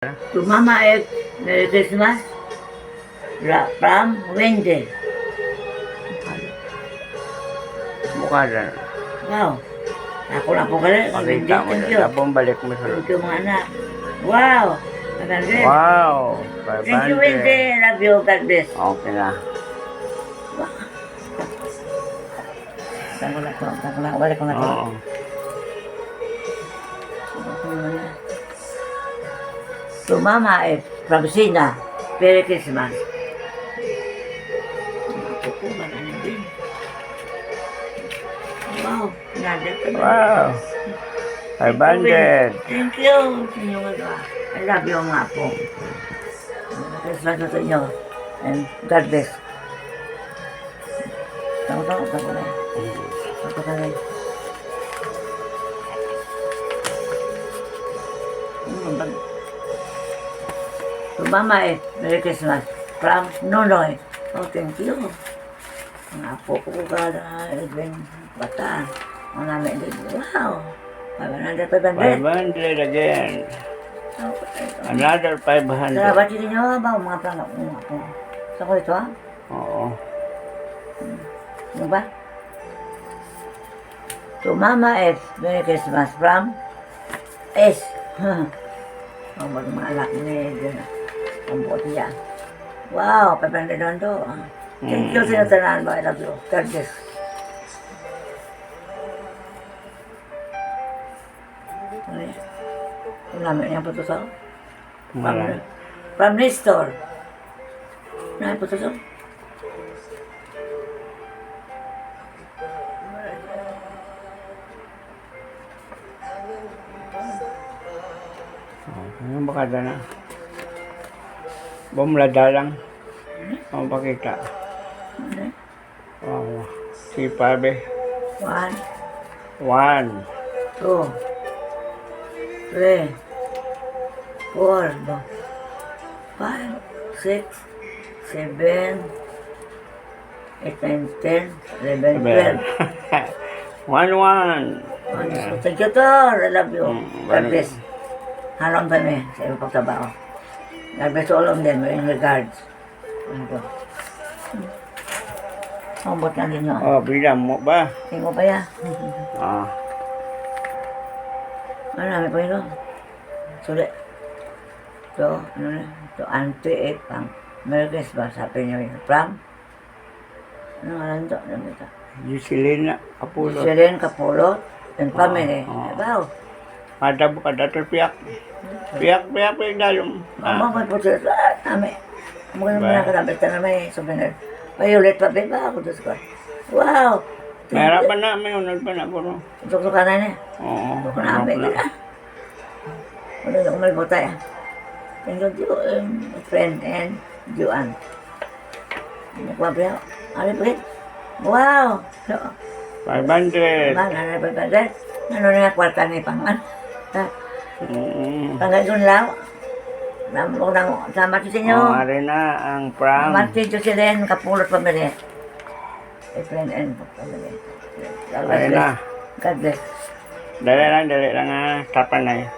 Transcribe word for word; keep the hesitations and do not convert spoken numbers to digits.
To Mama F, Merry Christmas. Ra-, from Wendy. Bukada. Wow. Ako na po gali. Pakita mo Wendy, thank na. You. Tapos balik mo sa Thank you, mga anak. Wow. Maganda. Wow. Thank you, Wendy. Love you. God bless. Okay na. Wow. Tangko na to. Tangko na. Balik ko na to. Oo. To Mama F, from Sina. Merry Christmas. Ako po, marami din. Wow, another pa na. Wow. Five hundred. Thank you sa inyong ano, ah. I love you, mga apo. Merry Christmas sa inyo. And God bless. Tama, tama, tama na. Tama na. Ano bang To Mama F, Merry Christmas. From Nonoy. Oh, thank you. Mga apo ko ka na even bata. Ang namin din. Wow. Five hundred, five hundred. Five hundred again. Oh, okay. Another five hundred. Salamat sa inyo, ba, mga pang-, mga apo. Sa ko ito, ha? Oo. Ano ba? To Mama F, Merry Christmas from S. Ang mga, mga anak ni Edwin, ah. Ang buot niya. Wow, five hundred naman to, ah. Thank you sa inyo tanan, mga I love you. God bless. Ay, wala na yan po to sa Wala. From, from Nestor. Na po to sa Oh, ano ba kada na? Bumlada lang. Ang pakita. Ano? Oh, si Pabe. One. One. Two. Three. Four. Five. Six. Seven. Eight, nine, ten, eleven, Seven. Twelve. One, one. One, two. Thank you, Tor. I love you. Mm, God bless. Halong kami sa iyong pagtrabaho. God bless all of them in regards. Ano to? Ambot na din, no? Oh, bida mo ba? Tingko pa ya. Ah. Ano, may pa ito? Suli. Ito, ano na? Ito, Auntie Epang. Merry Christmas, Happy New Year. From? Ano nga lang ito? Ano ito? Jocelyn Capulot. Jocelyn Capulot and family. Oo. Wow. Madam ka dato piyak. Piyak, piyak, piyak, dalom. Mama, may puso. Ah, nami. Amo na Ba? Mga kadamit na may souvenir. Violet pa, ba? Ako, Diyos ko. Wow. Mayroon pa na, may unod pa na, puro. Tuktukan na niya. Oo, Tuktukan na, ano may pala. Wala na, may butay, ah. Thank you, um, friend and Juan. Ano pa, bro? Ano pa, eh? Wow! So, Five hundred. Man, ano pa, five hundred? Ano na nga kwarta ni Pangman? Ha? Mm. Pangay Gunlaw? Nam-, nam-, salamat sa inyo. Oh, ari na ang prank. Martin Jocelyn Kapulot family. Efren and family. God Ari bless. Na. God bless. Dali lang, dali lang, ah. Tapan na eh.